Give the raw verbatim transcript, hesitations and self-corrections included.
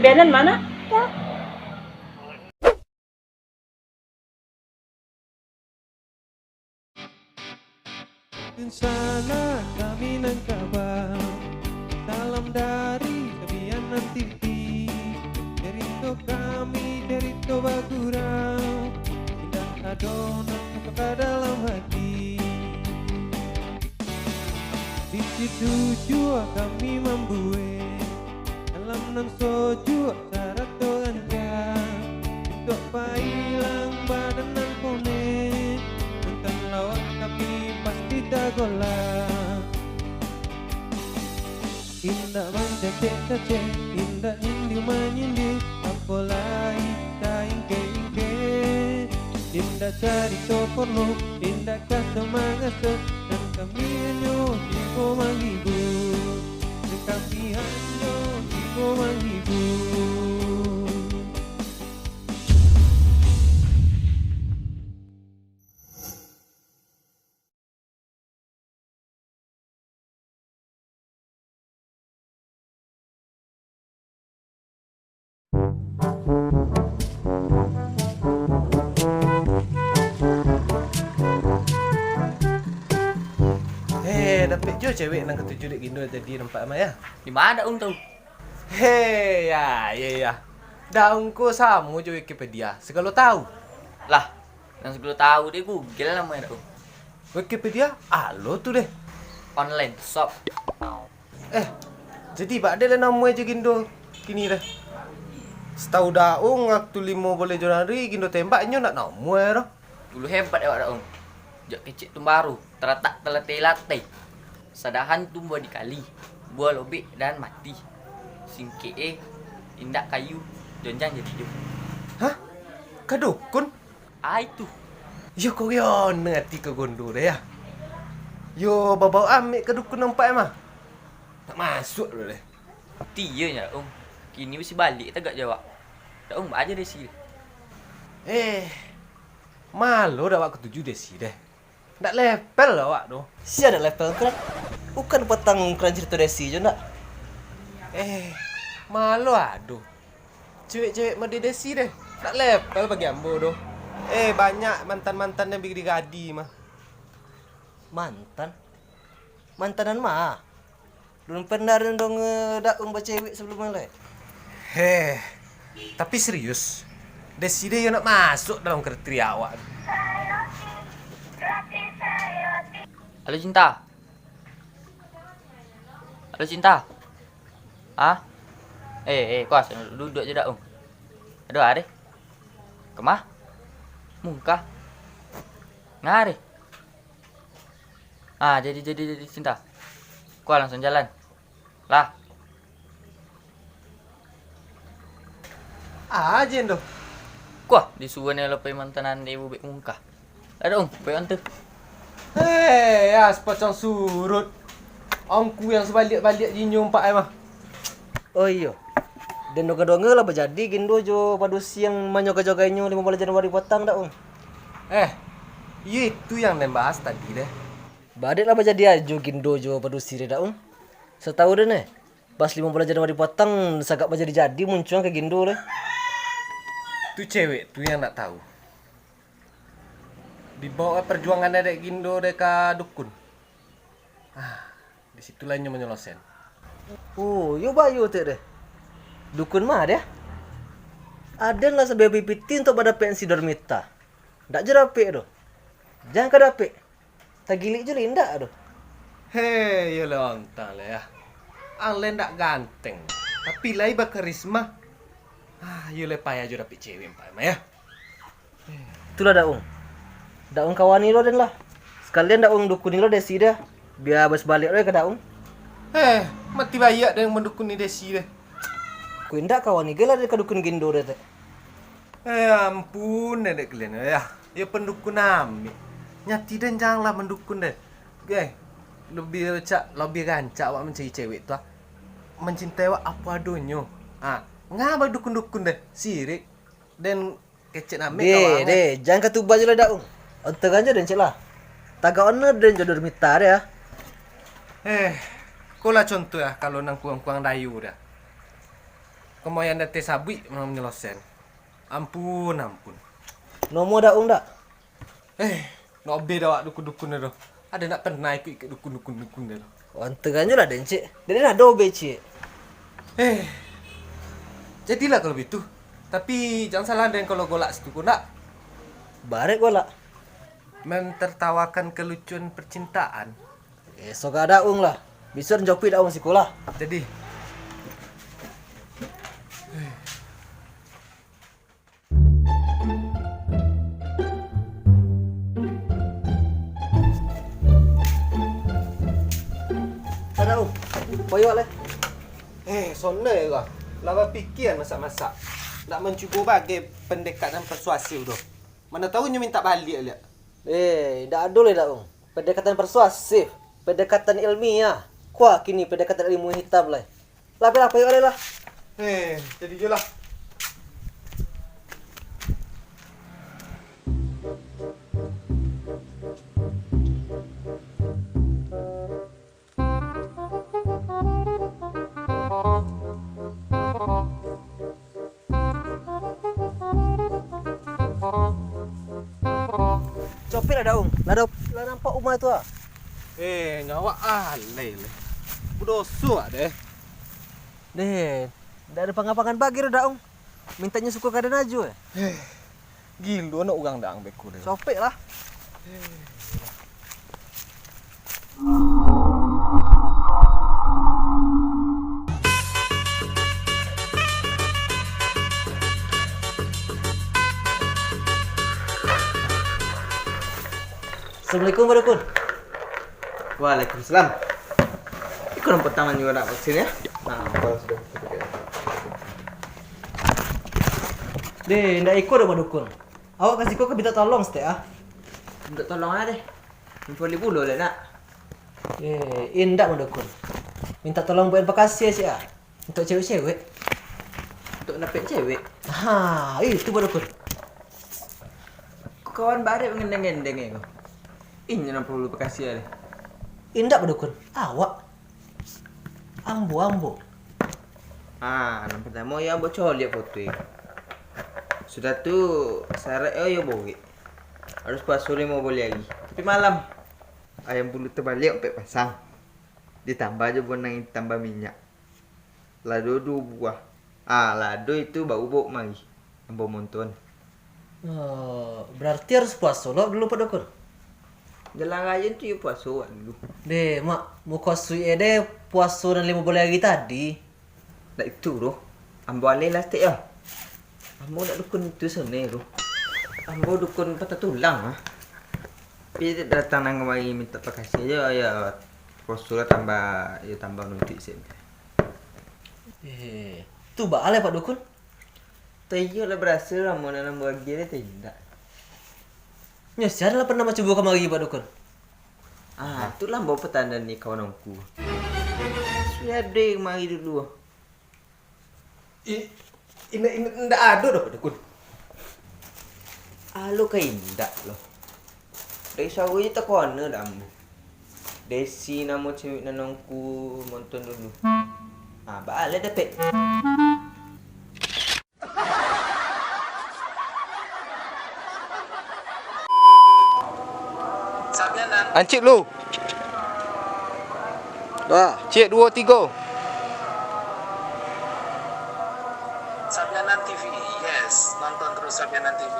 Pianan mana? Mungkin salah kami nan kaba. Salam dari Sabianan T V. Cerito kami, cerito bagurau. Indak ado nan ka dalam hati. Di situ jua kami mambuek alam nan sojuak sarato rancak, untuak pailang badan nan ponek, nonton lawak tapi pasti tagolak. Indak mancacek-cacek, indak nyindir-manyindir, apo lai taingkek-ingkek. Indak carito porno, indak kaso-mangaso, nan kami hanyo tibo manghibur, nan kami hanyo tibo manghibur. Heh, dapek juo cewek nan katuju dek Gindo tadi nampak mah, yo. Di ma Daung tu? Heh, yo, yo, yo. Daung ko samo jo Wikipedia, sagalo tau. Lah, nan sagalo tau dek Google namonyo, Daung. Wikipedia, alo tu deh. Online shop. Eh, jadi baa dek lai namuah jo Gindo kini deh? Satau Daung, wakatu limo baleh Januari Gindo tembak, inyo ndak namuah doh. Dulu hebat awak, Daung. Jak kecek tumbaru, taratak talateh-lateh. Sadahan tumbuah di kali, buah lobek dan mati. Singkek e, indak kayu, jonjang jadi jo. Hah? Ka dukun? Ai tu. Yo, kok yo ati ka Gindo deh, yo. Yo, babao amek ka dukun nampak e mah. Ndak masuak doh deh. Ti iyo nyo, Daung. Kini bisi baliak tagak jo awak. Daung, baa jo Desi deh? Eh, malo dak awak katuju Desi deh. Ndak level awak tu. Sia ndak level, Kran? Bukan patang Kran carito Desi jo ndak? Eh, malo ado. Cewek-cewek mode Desi deh. Ndak level bagi ambo tu. Eh, banyak mantan-mantan nan bi digadi mah. Mantan? Mantan nan ma? Lun pernah den dong, eh, Daung bacewek sabalum lai? Heh, tapi serius, Desi deh yo ndak masuak dalam kriteria awak tu. Halo, Cinta. Halo, Cinta. Ah? Eh, eh, kuas, duduak jo Daung. Aduh, areh. Kemah? Mungkah. Ngareh. Ah, jadi, jadi, jadi, Cinta. Kuah langsung jalan. Lah. Ajen doh. Kuah, disuruah nyo lapai mantan ande bubek mungkah. Lah Daung, payah tu. Hei, ya, sepasang surut. Angku yang sebaliak-baliak jinyo empak ai mah. Oh iyo. Den donga-donga lah bajadi Gindo jo padusi yang manyoga-jogainyo limo baleh Januari patang, Daung. Eh, iyo itu yang den bahas tadi deh. Badek lah bajadi ajo Gindo jo padusi deh, Daung. Satau den eh, pas limo baleh Januari patang sagak bajadi-jadi muncuang ka Gindo deh. Tu cewek tu yang ndak tahu. Dibawa perjuangan dek Gindo deh ka dukun. Ah, di situlah inyo manyolosen. Oh, yo bayo tek deh. Dukun mah deh. Aden lah sabagai pipiti untuak badapek si Dormita. Ndak jo dapek doh. Jan ka dapek. Tagilik jo lindak doh. Heh, yo lah ontang lah ya. Ang lai ndak ganteng, tapi lai bakarisma. Ah, yo lah payah jo dapek cewek empai mah ya. Itulah Daung. Daung kawani lo den lah. Sakalian Daung dukuni lo Desi deh. Bia bas baliak lo ka Daung. Eh, mati baiak den mandukuni Desi deh. Ku indak kawani ge lah den ka dukun Gindo deh tek. Eh, ampun, nenek kalian, ya. Ya, pendukun amek. Nyati den janganlah mandukun deh. Oke. Lebih cak, lebih rancak awak mencari cewek tu, ah. Mencintai awak apa adonyo. Ah, ngapa dukun-dukun deh? Sirik. Den kecek amek. Deh, kawan, deh, jangan katuba je lah, Daung. Onte ganja den cek lah. Tagak ono den jodoh mita deh, ah. Eh, kolah contoh ya, kalau nang kurang-kurang dayu dah. Kamayan dateh sabuik manang manyalosen. Ampun, ampun. Nomo Daung dak? Eh, nak beda awak dukun-dukun tu. Ada nak pernah ikut-ikut dukun-dukun-dukun tu. Anteranyo lah den, Cik. Den ado be, Cik. Eh, jadilah kalau begitu. Tapi jangan salah den kalau golak situ ko ndak. Barek golak. Mentertawakan kelucuan percintaan. Eh, soga Daung lah. Bisa den jopi Daung siko lah. Jadi. Ado, koyok leh. Eh, sonai lah. Lah bapikia masak-masak. Nak mancubo bagai pendekatan persuasif tu. Mana tahu nyo minta baliak liak. Eh, dak ado leh, Daung. Pendekatan persuasif, pendekatan ilmiah. Kuah kini pendekatan ilmu hitam lai. Lah, lah, payuang lai lah. Eh, jadi jo lah. Copik lah, Daung. Lah, lah nampak umah tu ah. Eh, nyo awak alai leh. Badoso ah deh. Deh, ndak ado pangan-pangan bagi doh, Daung. Mintaknyo suko ka den ajo eh. Eh, gilo anak urang dang beko deh. Copik lah. Assalamualaikum, Pak Dukun. Waalaikumsalam. Iko nan patang juo nak vaksin, ya? Nah, kalau sudah. Deh, ndak iko doh, Pak Dukun. Awak ka siko ka mintak tolong saketek, ah. Mintak tolong a deh. Info li pulo leh, nak. Eh, indak, Pak Dukun. Mintak tolong buek pakasiah ciek, ah. Untuak cewek-cewek. Untuak dapek cewek? Ha, itu, Pak Dukun. Ko kawan barek ngendeng-ngendeng ko. Inyo nan porlu pakasiah deh. Indak, Pak Dukun. Awak. Ambo, ambo. Ah, nan partamo yo ambo coliak foto iko. Sudah tu, syarat yo, yo borek. Harus puaso limo baleh ari. Tapi malam. Ayam bulu tabaliak ampek pasang. Ditambah jo bonang itam baminyak. Lado duo buah. Ah, lado itu baru baok mari. Ambo monton. Oh, berarti harus puaso lo dulu, Pak Dukun? Jalan rayo tu yo puaso awak dulu. Deh, Mak, muko suik e deh puaso nan limo baleh ari tadi. Ndak itu doh. Ambo aleh lah saketek yo. Ambo ndak dukun itu sabananyo doh. Ambo dukun patah tulang ah. Tapi datang nan kamari mintak pakasiah jo, yo puaso lah tambah, yo tambah nuntuik sen. Eh, tu baa lai, Pak Dukun? Taiyo lah baraso amuah nan ambo agiah tadi, indak. Nyo sia lah pernah mancubo kamari, Pak Dukun? Ah, tu lah ambo patando ni kawan angku. Sudah ado kamari dulu. I-, indak, indak, indak ado doh, Pak Dukun. Alo ka indak lo. Dari suaro je takona dak ambo. Desi namo cewek nan angku monton dulu. Ah, baa lai dapek. Ancik lu. Dah. Cek, duo, tigo. Sabianan T V, yes, nonton terus Sabianan T V.